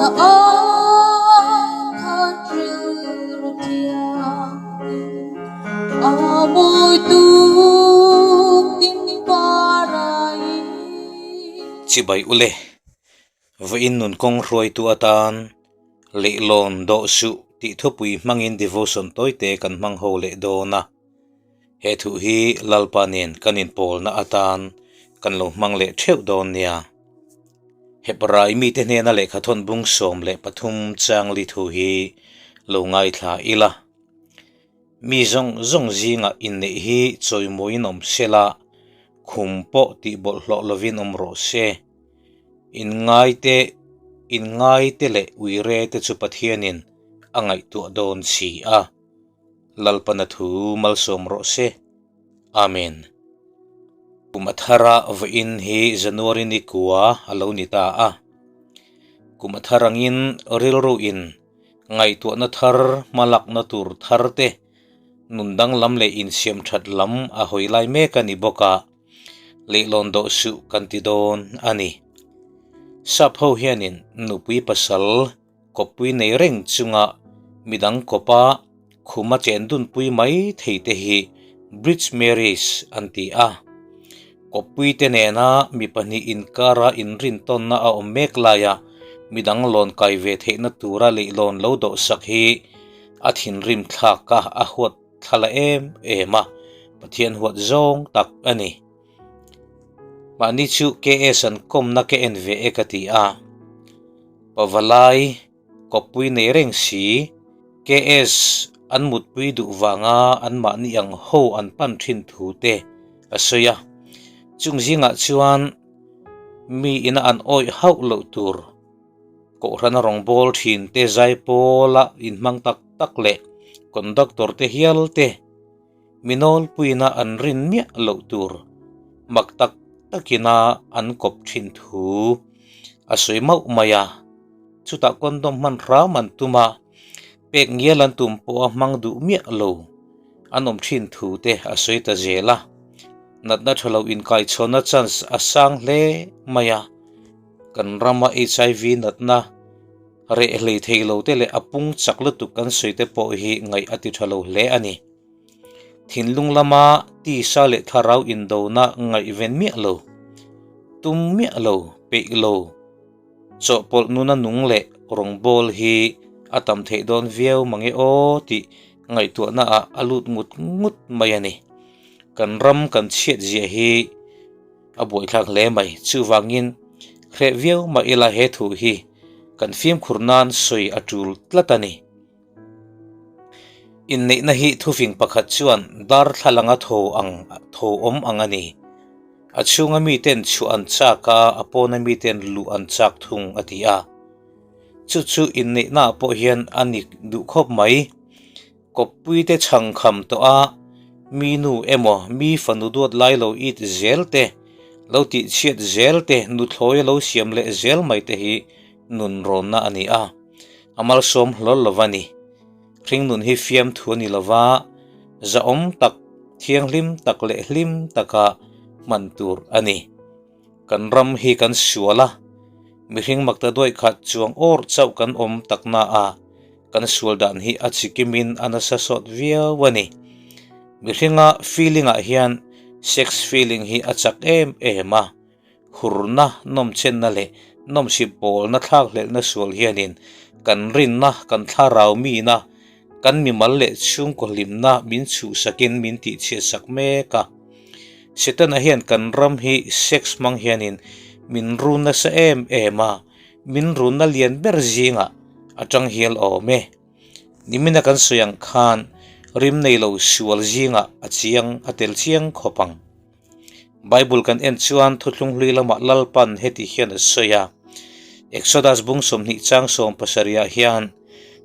Na ai khat rilru thianghlim a mawi tuk ding parai. Chibai ule, vawiin nun kawng hruaitu atan leihlawn dawh suh tih thupui hmangin devotion tawite kan hmang ho leh dawn a. He thuh hi Lalpa nen kan inpawlna atan kan lo hmang leh theuh dawn nia. Hebrai mite hnena lehkha thawn bung 13 chang li thu hi lo ngaithla ila. Mi zawng zawng zingah inneih hi chawimawiin awm sela, khum pawh tih bawlhhlawh lovin awm rawh se. Inngaite inngaite leh uire te chu Pathianin a ngaihtuah dawn si a. Lalpana thu malsawm rawh se. Amen. Kum a thara vawiin hi January ni kua a lo ni ta a. Kum a thar angin rilru in ngaihtuahna thar hmalakna tur thar te nun danglam leh insiam that lam a hawi lai mek a ni bawk a, leihlawn dawh suh kan ti dawn a ni. Sap ho hianin nupui pasal Kawppui nei reng chunga midang kawpa khuma chen dunpui mai thei te hi bridge marriage an ti a. Kawppui te nena mi pahnih inkara inrintawnna a awm mek laia midang lawn kai ve theihna tura leihlawn lo dawhsak hi a thinrim thlak a, a huat thla la em em a, Pathian huat zawng tak a ni. Mahni chu KS an kawmna ka en ve e ka ti a. Pavalai kawppui nei reng si, KS an mutpui duh vanga anmahni ang ho an pan thin thu te a sawi a. Chung zingah chuan mi ina an awih hauh loh tur kohhrana rawngbâwl thin te zaipawla inhmang tak tak leh conductor te hial te Mi nawlpuina an rin miah loh tur mak tak takina an kawp thin thu a sawi mauh mai a. Chutah condom hman hram an tum a, pek ngial an tum pawha hmang duh miah lo an awm thin thu te a sawi ta zel a. Natna tha lo inkaichhawnna chance a sang hle mai a, kan rama HIV natna Reh hlei thei lo te leh a pung chak lutuk kan sawi te pawh hi ngaih a ti tha lo hle a ni. Thinlung lama tisa leh thlarau indona ngaihven miah lo, tum miah lo, peih lo, chawhpawlh nuna nung leh rawngbâwl hi a tam theih dawn viau mange aw tih ngaihtuahna ah a lut ngut ngut mai a ni. Kan ram kan chhiat zia hi A buaithlak hle mai. Chuvangin, hreh viau mah ila he thu hi kan fimkhur nan sawi a tul tlat a ni. Inneihna hi thufing pakhat chuan darthlalanga tho ang tho awm ang a ni. A chhunga miten chhuah an chak a, a pawna miten luh an chak thung a ti a. Chu chu inneihnaah pawh hian a ni duh khawp mai. Kawppuite chhang kham tawh a, mi nu emaw mi fanu duat lai lo it zel te, lo tihchhiat zel te, nuthlawi a lo siam leh zel mai te hi nun rawnna a ni a, a malsawm hlawl lo va ni. Hring nun hi fiamthu a ni lo va, zahawm tak, thianghlim tak leh hlim taka hman tur a ni. Kan ram hi kan sual a, mihring makta duai khat chuang awr chauh kan awm takna a, kan sual dan hi a chikimin a nasa sawt viau a ni. Mihringa feeling ah hian sex feeling hi a chak em em a, hurna, nawmchenna leh nawmsip pawlna thlakhlelhna sual hianin kan rinna, kan thlarau mina, kan mimal leh chhungkaw hlimna min chhuhsakin min tihchhiatsak mek a. Setana hian kan ram hi sex hmang hianin min run nasa em em a, min runna lian ber zingah a tang hial awm e. Nimina kan sawi ang khan rim nei lo sual zingah a chiang a tel chiang khawp ang. Bible kan en chuan thuthlung hlui lamah Lalpan heti hian a sawi a, Exodus bung 20 chang 70 ah hian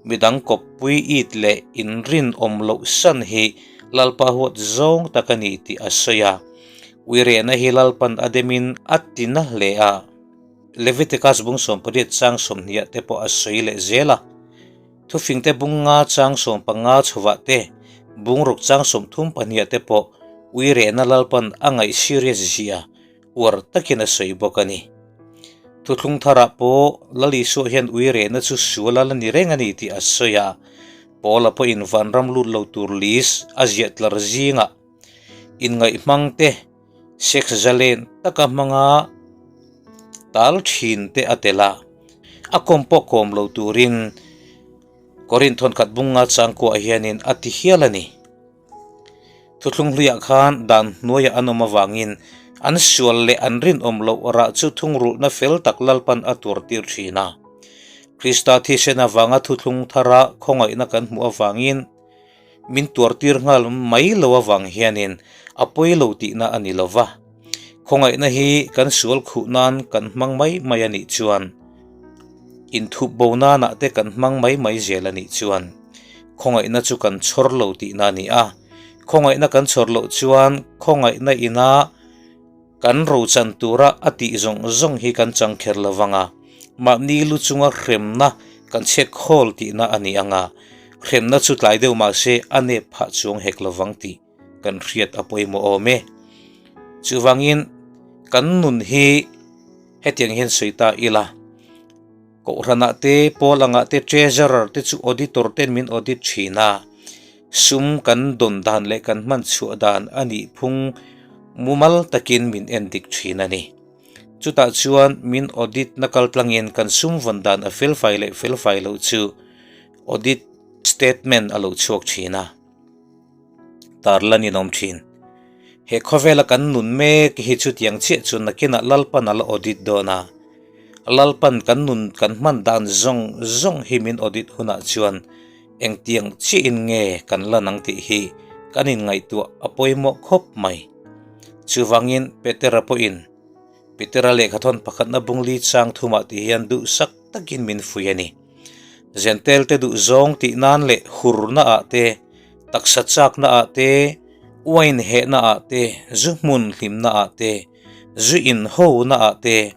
midang kawppui it leh inrinawm loh san hi Lalpa huat zawng tak a ni tih a sawi a. Uirehna hi Lalpan a demin a ti na hle a. Leviticus bung 18 chang 20 ah te pawh a sawi leh zel a. Thufingte bung nga chang 15 chhovah te, bung ruk chang 32 ah te pawh uirehna Lalpan a ngaih serious zia uar takin a sawi bawk a ni. Thuthlung tharah pawh Lal Isua hian ui rehna chu sual a la ni reng a ni tih a sawi a, Paula pawhin vanram lut lo tur list a ziah tlar zingah inngaihhmang te, sex zalen taka hmanga tal thin te a tel a, a kawm pawh kawm lo turin Korinth thawnkhat bunga changkuah hianin a ti hial a ni. Thuthlung hluiah khan dan hnuaiah an awm avangin an sual leh an rinawm loh rah chu thungrulhna fel tak Lalpan a tuartir thin a. Krista thisen avanga thuthlung thara khawngaihna kan hmuh avangin min tuartir nghal mai lo avang hianin a pawi lo tihna a ni lo va. Khawngaihna hi kan sual khuh nan kan hmang mai mai a nih chuan inthup bo nanah te kan hmang mai mai zel a nih chuan Khawngaihna chu kan chhawr lo tihna a ni a, khawngaihna kan chhawr loh chuan khawngaihna ina kan rochan tura a tih zawng zawng hi kan chang kher lo vang a, mahni lu chunga hremna kan chhek khawl tihna a ni ang a, hremna chu tlai deuh mah se a nep phah chuang hek lo vang tih kan hriat a pawimawh awm e. Chuvangin kan nun hi hetiang hian sawi ta ila. Kohhranah te, pawl angah te, treasurer te chu auditor ten min audit thin a, sum kan dawn dan leh kan hman chhuah dan a nih phung mumal takin min en dik thin a ni. Chutah chuan min audit na kal tlangin kan sum vawn dan a felfai leh felfai loh chu audit statement a lo chhuak thin a. Tarlan in awm thin. He khawvela kan nun mek hi chutiang chiah chu nakinah Lalpan a la audit dawn a. Lalpan kan nun kan hman dan zawng zawng hi min audit hunah chuan engtiang chiahin nge kan lan ang tih hi kan inngaihtuah a pawimawh khawp mai. Chuvangin Petera pawhin Petera lehkhathawn pakhatna bungli chang thumah tih hian duhsak takin min fuih a ni. Zentel te duh zawng tih nan leh hurna ah te, taksa chakna ah te, wine hehna ah te, zu hmun hlimna ah te, zu in ho na ah te,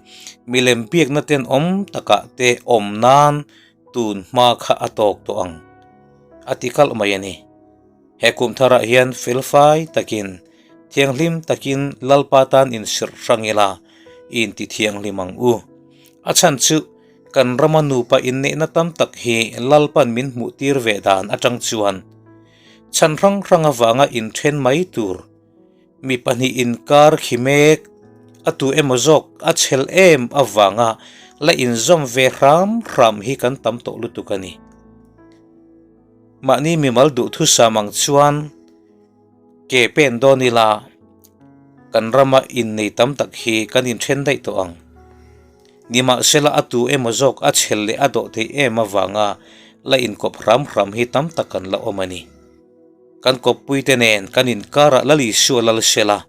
milem biakna ten awm takah te awm nan tun hma kha a tawk tawh ang a ti kalh mai a ni. He kum tharah hian felfai takin, thianghlim takin Lalpa tan insirh hrang ila, i inti thianghlim ang u. A chhan chu kan rama nupa inneihna tam tak hi Lalpan min hmuhtir ve dan atang chuan chhan hrang hrang avanga inthen mai tur mi pahnih inkar khi mek a tu emaw zawk a chhel em avanga la inzawm ve hram hram hi kan tam tawh lutuk a ni. Mahni mimal duhthusam ang chuan ke pen dawn ila kan rama innei tam tak hi kan inthen daih tawh ang. Nimahsela a tu emaw zawk a chhel leh a dawh theih em avanga la inkawp hram hram hi tam tak kan la awm a ni. Kan kawppuite nen kan inkarah Lal Isua Lalsela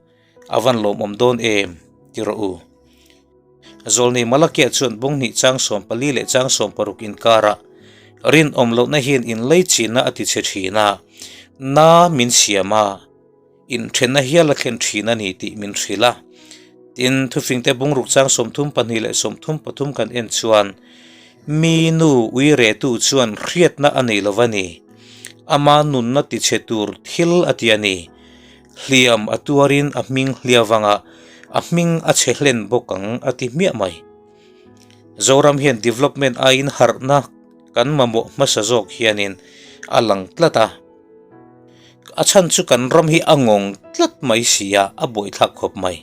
A van lawmawm dawn em? ti rawh u. Zawlnei Malakia chuan bunghnih chang 14 leh chang 16 inkarah rinawm lohna hian inleichina a ti chhe thin a, na min siam a, inthenna hial a thlen thin a ni tih min hrilh a. Tin, thufingte bungruk chang 32 leh 33 kan en chuan mi nu uiretu chuan hriatna a nei lo va ni, ama nunna ti chhe tur thil a ti a ni. Hliam a tuarin a hming hliau anga a hming a chhe hlen bawk ang a ti hmiah mai. Zoram hian development aiin harhna kan mamawh hmasa zawk hianin a lang tlat a. A chhan chu kan ram hi a ngawng tlat mai si a, a buaithlak khawp mai.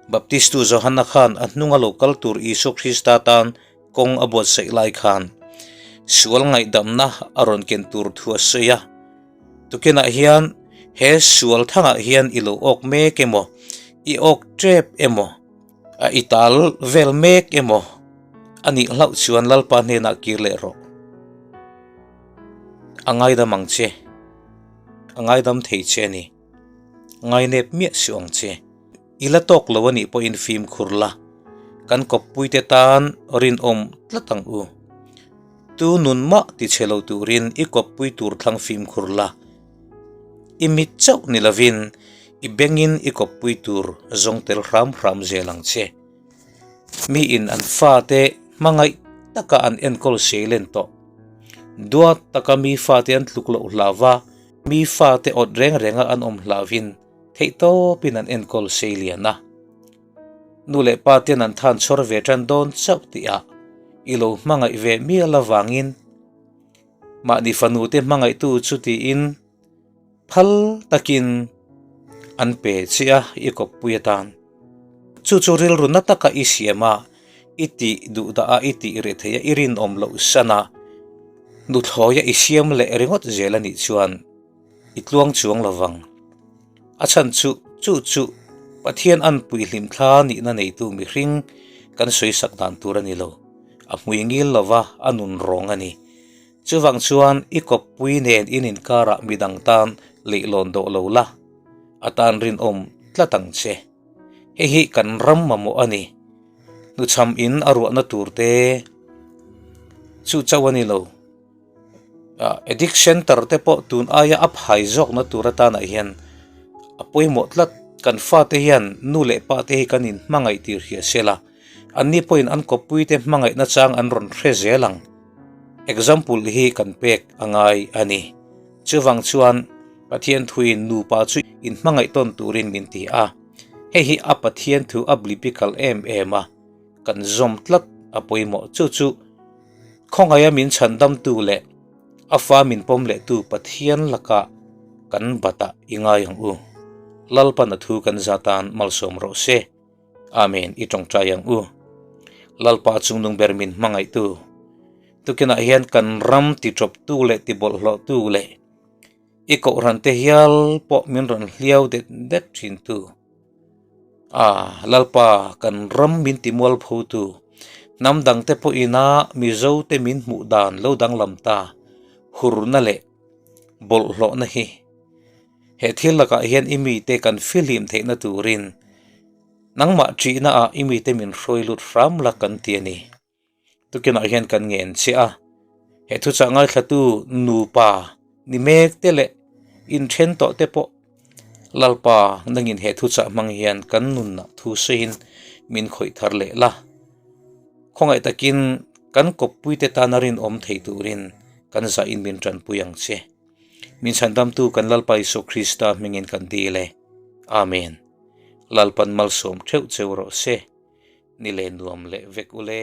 Baptistu Johana khan a hnunga lo kal tur Isua Krista tan kawng a buatsaih lai khan sual ngaihdamna a rawn ken tur thu a sawi a. Tukinah hian he sual thangah hian i lo awk mek emaw, i awk tep emaw, a i tal vel mek emaw a nih hlauh chuan Lalpa hnenah kir leh rawh. A ngaidam ang che. A ngaidam thei che a ni. Ngainep miah suh ang che. I la tawk lo a nih pawhin fimkhur la, kan kawppuite tan rinawm tlat ang u. Tu nun mah ti chhe lo turin i kawppui tur thlang fimkhur la, i mit chauh ni lovin i bengin i kawppui tur zawng tel hram hram zel ang che. Miin an fate hmangaih taka an enkawl seilen tawh. Duat taka mi fate an tluk loh hlauva, mi fate awt reng renga an awm hlauhin theihtawpin an enkawl seilian a. Nu leh pa ten an than chhawr ve tan dawn chauh tihah i lo hmangaih ve mial avangin mahni fanu te hmangaihtu chu tiin phal takin an pe che a i kawppui atan. Chu chu rilru na taka i siam a, i tih duh dah a, i tih reh thei a, i rinawm loh san a, nuthlawia i siam leh ringawt zel a nih chuan i tluang chuang lo vang. A chhan chu chu chu Pathian anpui hlimthla nihna neitu mihring kan sawisak dan tur a ni lo. A hmui ngil lo va, a nun rawng a ni. Chuvang chuan i kawppui nen in inkarah midang tan leihlawn dawh lo la, a tan rinawm tlat ang che. Hei hi kan ram mamawh a ni. Hnuchham in a ruahna tur te chu chauh a ni lo. Addict center te pawh tun aia a phai zawkna tur atanah hian a pawimawh tlat. Kan fate hian nu leh pa te hi kan inhmangaih tir hria se la, anni pawhin an kawppui te hmangaihna chang an rawn hre zel ang. Example hi kan pek a ngai a ni. Chuvang chuan Pathian thuin nupa chu inhmangaih tawn turin min ti a, hei hi a Pathian thu a blipical em em a, kan zawm tlat a pawimawh. Chu chu. Khawngaia min chhandamtu leh a fa min pawm lehtu Pathian lakah kan batah i ngai ang u. Lalpan a thu kan za tan malsawm rawh se. Amen i tawngtai ang u. Lalpa chungnung ber min hmangaihtu. Tukinah hian kan ram titawptu leh tibawlhhlawhtu leh i kohhran te hial pawh min rawn hliau det det thintu. A, Lalpa, kan ram min ti mualphotu, hnam dangte pawhina Mizote min hmuh dan lo danglam ta, hurna leh bawlhhlawhna hi. He thil lakah hian i mite kan fihlim theihna turin nangmah ṭihnaah i mite min hruai lut hram la kan ti a ni. Tukinah hian kan ngen che a, he thuchah ngaithlatu nupa ni mek te leh inthen tawh te pawh Lalpa nangin he thuchah hmang hian kan nunah thu sawiin min khawih thar leh la. Khawngaih takin kan kawppuite tana rinawm thei turin kan zahin min tanpui ang che. Min chhandamtu kan Lalpa Isua Krista hmingin kan dil e. Amen. Lalpan malsawm theuh cheu rawh se. Ni leh nuam leh vek ule.